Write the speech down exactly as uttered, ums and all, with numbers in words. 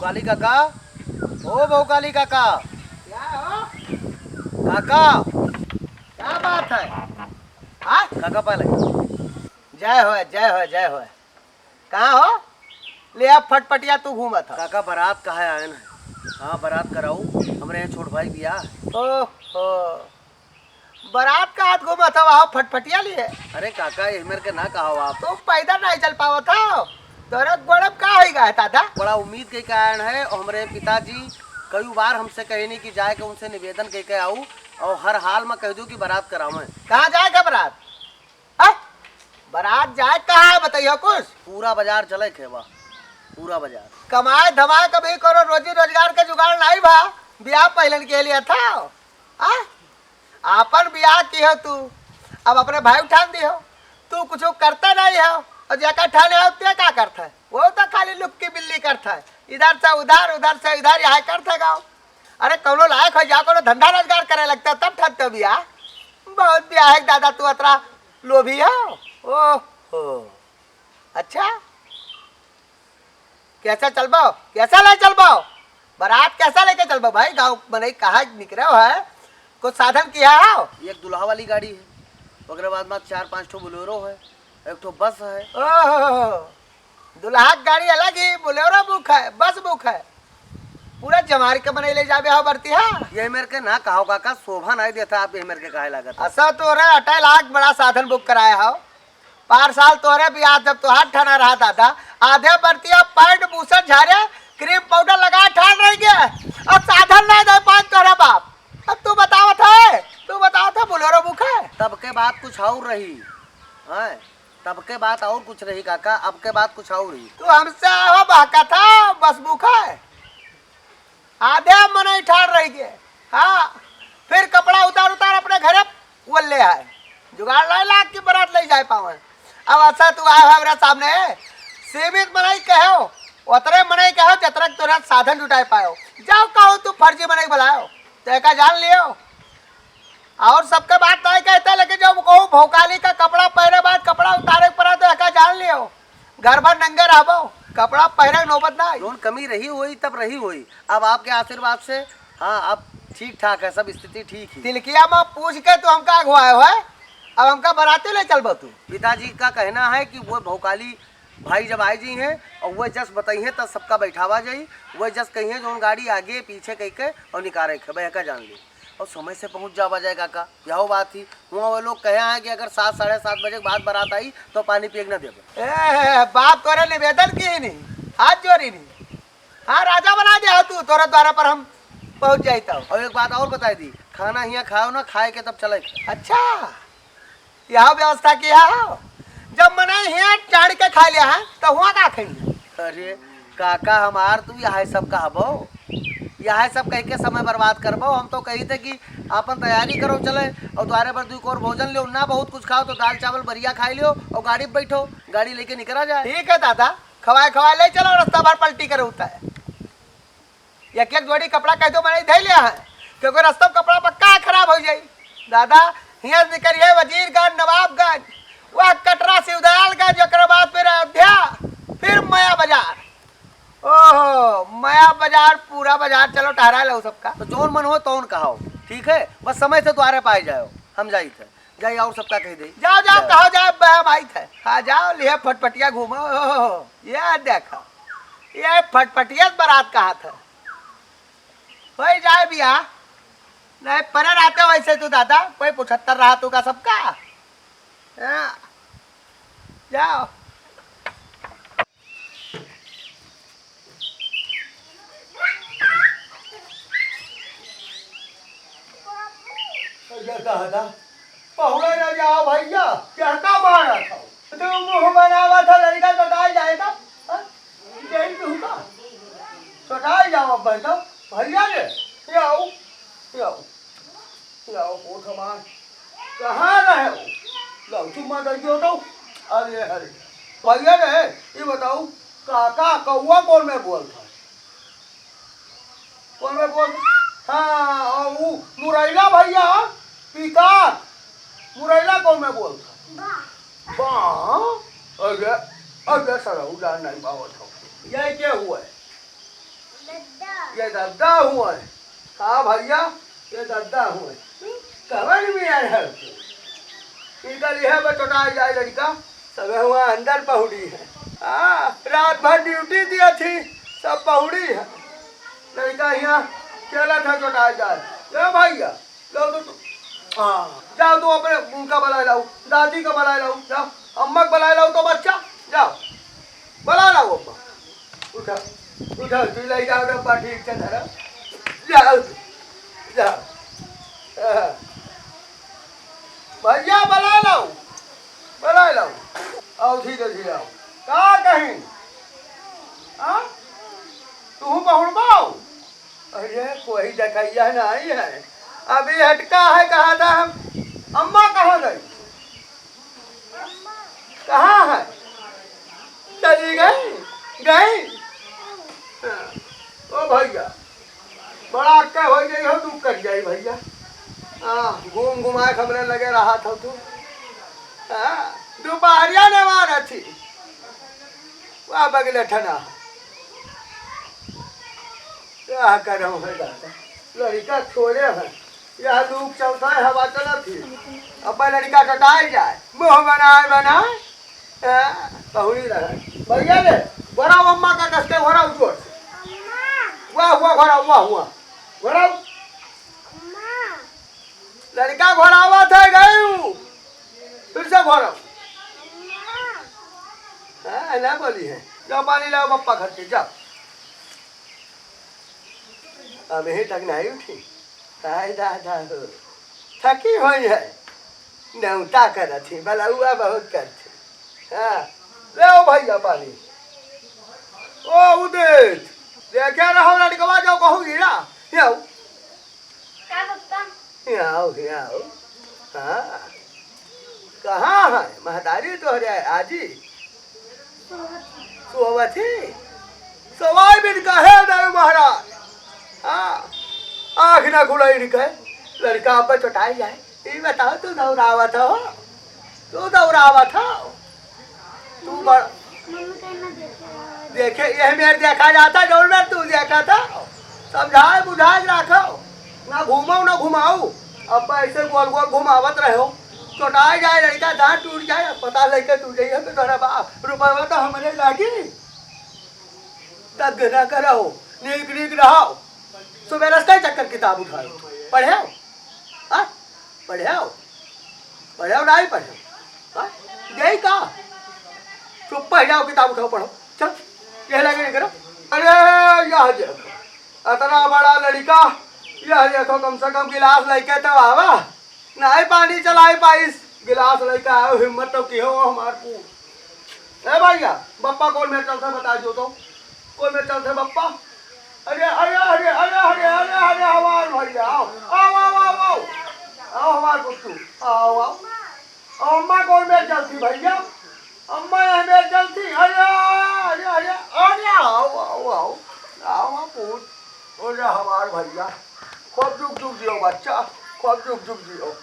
भौकाली काका, ओ भौकाली काका। क्या हो? काका। क्या बात है? हाँ? काका पहले। जय हो, जय हो, जय हो। कहाँ हो? ले अब फटफटिया तू घूमत ह। काका, बारात कहाँ आयन है? हाँ, बारात कराऊ, हमरे यहाँ छोट भाई बियाह। ओहो, बारात का हाथ घूमत हवा हो फटफटिया लिए? अरे काका, ये मेरे के ना कहो आप। तुम पैदल नहीं चल पावत हो, तोरे गोड़े में का होई गा है दादा? बड़ा उम्मीद के के आयन है, और हमरे पिताजी कई बार हमसे कहे नहीं कि जाए के उनसे निवेदन के के आऊ, और हर हाल में कह दो कि बारात करावें। कहाँ जाए के बारात? हाँ? बारात जाए कहाँ है, बताइयो कुछ? पूरा बाजार चले के बा, पूरा बाजार। कमाए धमाए कभी करो, रोजी रोजगार के जुगाड़ नहीं बा, बियाह पहिलन के लिए था। हाँ? आपन बियाह की हो तू, अब अपने भाई उठान दी हो, तू कुछ करता नहीं हो, और जेका ठाने हो ते का करता है? वो तो खाली लुक्की बिल्ली करता है, इधर से उधर, उधर से इधर, यहाँ करता गाँव। अरे कौनो लायक हो जा, कौनो धंधा रोजगार करे लगता, तब ठगते बिया। बहुत बिया है दादा, तू अतरा लोभी हो। ओहो, अच्छा, कैसा चलबो, कैसा ले चलबो, बारात कैसा लेके चलबो भाई? गाँव मनई कहाँ निकरे हो है, कुछ साधन किया हो? एक दुल्हा वाली गाड़ी है, ओकरे बाद में चार पाँच ठो बोलेरो है, एक ठो बस है। ओहो, दुल्हा के गाड़ी अलग ही, बोलेरो बुक है, बस बुक है, पूरा जमार के मनई ले जाबे हो बरतिया। ये मेरे के ना कहो काका, शोभा नहीं देता आप, ये मेरे के काहे लागत है? असा तो रे अटल आग बड़ा साधन बुक कराया हो। पार साल तोरे बियाह जब तोहार ठाना रहा दादा, आधे बरतिया पैंट बूसट झारे, क्रीम पाउडर लगा ठान रही गए, और साधन नहीं दे पान तोरे बाप। अब तू बतावत है, तू बतावत है बोलेरो बुक है। तब के बात कुछ और रही, हैं? तब के बात और कुछ रही काका, अब के बात कुछ और रही। तू हमसे आवा बहका था, बस बुक है। आधे मनई ठाड़ रही के, हाँ, फिर कपड़ा उतार उतार अपने घरे वो ले आए, जुगाड़ लाए लाग के बारात ले जाए पावे। अब अच्छा तू आए हो हमरा सामने, सीमित मनई कहो, उतरे मनई कहो जतरा के तोरा साधन जुटाए पायो। जाओ कहो तू फर्जी मनई बुलाओ, तो एका जान लियो। और सबके बात नहीं कहते, लेकिन जब कहूँ भौकाली का कपड़ा पहने बाद कपड़ा उतारे के पड़ा तो एका जान लियो, घर भर नंगे रहबो, कपड़ा पहने के नौबत ना आई। जौन कमी रही होई तब रही होई, अब आपके आशीर्वाद से, हाँ, अब ठीक ठाक है, सब स्थिति ठीक ही। तिलकिया में पूछ के तू हमका अगुवाए हो, अब हमका बाराती ले चलबो तू। पिताजी का कहना है कि वो भौकाली भाई जब आए जी हैं और वो जस बताई हैं तब सबका बैठावा जाई, वो जस कही हैं जौन गाड़ी आगे पीछे कह के और निकारे के बहका जान ली। और समय से पहुँच जावा जाए काका, यहो बात ही। हुआँ वो लोग कहे हैं कि अगर सात, साढ़े सात बजे के बाद बारात आई तो पानी पिए के ना देबे। ए, बाप तोरे निवेदन की ही नहीं, हाथ जोड़ी नहीं। हाँ, राजा बना दे हो तू, तोरे द्वारा पर हम पहुँच जाई तब। और एक बात और बताई दी, खाना हियाँ खाओ ना, खाए के तब चले। अच्छा, यह व्यवस्था किया हो? जब मने हियाँ चढ़ के खा लिया है, तो हुआँ का खाई? अरे काका हमार, तू यह सब कहबो, यह सब कह के समय बर्बाद करबो। हम तो कही थे कि आपन तैयारी करो चले, और द्वारे पर दुई कोर भोजन लियो, ना बहुत कुछ खाओ तो दाल चावल बढ़िया खाई लियो और गाड़ी पे बैठो, गाड़ी लेके निकला जाए। ठीक है दादा, खवाए खवाए ले चलो, रास्ता भर पलटी करे होता है। एक एक जोड़ी कपड़ा कह दो मने धै लिया है, क्योंकि रास्ता में कपड़ा पक्का खराब हो जाई। दादा, हियाँ से निकलिए वजीरगंज, नवाबगंज, वह कटरा, शिवदयालगंज, ओकरे बाद फिर अयोध्या, फिर मया बाजार। ओहो, मया बाजार, पूरा बाजार चलो टहरा लो सबका। तो जौन मन हो तौन कहाओ, ठीक है, बस समय से द्वारे पाए जाओ, हम जाई थे। जाई और सबका कह दे। जाओ, जाओ, जाओ। कहो जाओ, बहम आई थे। हाँ, जाओ, लिहे फटफटिया घूमो। ओहो, ये देखो, ये फटफटिया से बारात कहा था। होई जाए बिया, नहीं परे रहते वैसे तू दादा, कोई पचहत्तर रहा तू का सबका। हाँ, जाओ। ये दादा, पहुड़े न जाओ भैया, क्या का मारा था? तू मुंह बनावा था, लड़का तो डाल जाए था, हाँ? यही तू का? तो डाल जाओ अब बैठो, भैया रे, ये आओ, ये आओ, ये आओ, कोठ हमार। कहाँ रहे हो? लो, चुम्मा दे दियो तो। अरे हरे, भैया रे, ये बताओ, काका कौआ कौन में बोल था? कौन में बोल? हाँ, और वो मुरैला भैया, पीकाक, मुरैला कौन में बोल था? बा। बा? अरे, अरे, सरऊ जान नहीं पावत हो। ये क्या हुआ है? ये दद्दा हुआ है। हाँ भइया, ये दद्दा हुआ है। कवन में आए है? इनका लिहा बा चोटाई जाए लड़िका, सबे हुआ अंदर पहुड़ी है। हाँ, रात भर ड्यूटी दिया थी, सब पहुड़ी है। लड़िका यहाँ खेला था चोटाई जाए। यो भइया, जाओ तो, हाँ, जाओ तो अपने उनका बलाए लाओ, दादी का बलाए लाओ, जाओ, अम्मा का बलाए लाओ तो बच्चा, जाओ, बलाए लाओ अम्मा। उठा, उठा, तू ले जाओ डब्बा ठीक से धरा, जाओ, जाओ। हाँ। भइया बलाए लाओ, बलाए लाओ, आओ धीरे धीरे आओ। का कहीं? हाँ? तू पहुँचबाओ? अरे, कोई देखइया नहीं है। अभी हटका है, कहा था हम, अम्मा कहाँ गई? कहाँ है? चली गई? गई? हाँ। ओ भइया, बड़ा अक्का हो गई हो, तू कर जाई भइया। हाँ, घूम घुमाए के हमरे लगे रहा था तू। हाँ, दोपहरिया ने मारा थी। वाह बगले ठना। क्या करम है दादा, लड़िका छोड़े हैं, यह लूक चलता है, हवा चलत ही। अब लड़िका कटाई जाए, मुँह बनाए बनाए, हाँ, पहुड़ी रहे। भइया रे, घोराओ अम्मा का कस के घोराओ जोर से। वाह हुआ घोराओ, वाह हुआ। घोराओ। लड़िका घोरावा थे गई हूँ। फिर से घोराओ। हाँ, ना बोली है। जाओ पानी लाओ पप्पा घर से, जाओ। अबहीं तक नहीं उठी। हाय दादा हो, थकी होई है। नेउता करत ही, बलउआ बहुत करत ही। हाँ, लेओ भइया पानी। ओ उदित, देखे रहो लड़िकवा जो कहूँ गिरा। लेओ। का पप्पा? हियाँ आओ, हियाँ आओ। हाँ। कहाँ है महतारी तोहरे आजी? सोवत ही। सोवत ही? सोवाई बिन कहे नहीं महाराज। हाँ। आँख ना खुलाई निकहे। लड़िका अब चोटाई जाए। ई बताओ, तू दौड़ावत हो? तू दौड़ावत हो? तू बड़ मम्मी कहीं ना देखे। देखे, यही मेर देखा जाता, जौन मेर तू देखा था। समझाए, बुझाए के राखो। ना घूमो, ना घुमाओ। अब ऐसे गोल गोल घुमावत रहो। चोटाई जाए लड़िका, दाँत टूट जाए, पता लइके तू जइहो तो तोहरा बाप, रुपया तो हमरे लागी। तंग ना करो, नीक नीक रहो। सुबेरे से कई चक्कर किताब उठाओ, पढ़े हो? हाँ? पढ़े हो? पढ़े हो, नहीं पढ़े हो? हाँ? यही का? चुप पढ़ जाओ, किताब उठाओ, पढ़ो। चल, यह लगे नहीं करो। अरे, यह देखो, इतना बड़ा लड़िका, यह देखो, कम से कम गिलास लइके तो आवा। नहीं पानी चलाई पाइस, गिलास लइके आयो, हिम्मत तो किहो हमार पूत। ए भइया, बप्पा कौन मेर चलत है, बता जो तो। कौन मेर चलत है बप्पा? अरे, अरे, अरे, हमार भइया, आओ, आओ, आओ, आओ, आओ। आओ हमार पुत्तू, आओ, आओ। आओ, अम्मा कौन मेर चलती भइया? अम्मा यह मेर चलती, अरे, अरे, अरे, अरे, आओ, आओ, आओ। आओ, आओ, पूत। अरे, हमार भइया, खूब जुग जुग जियो बच्चा, खूब जुग जुग जियो।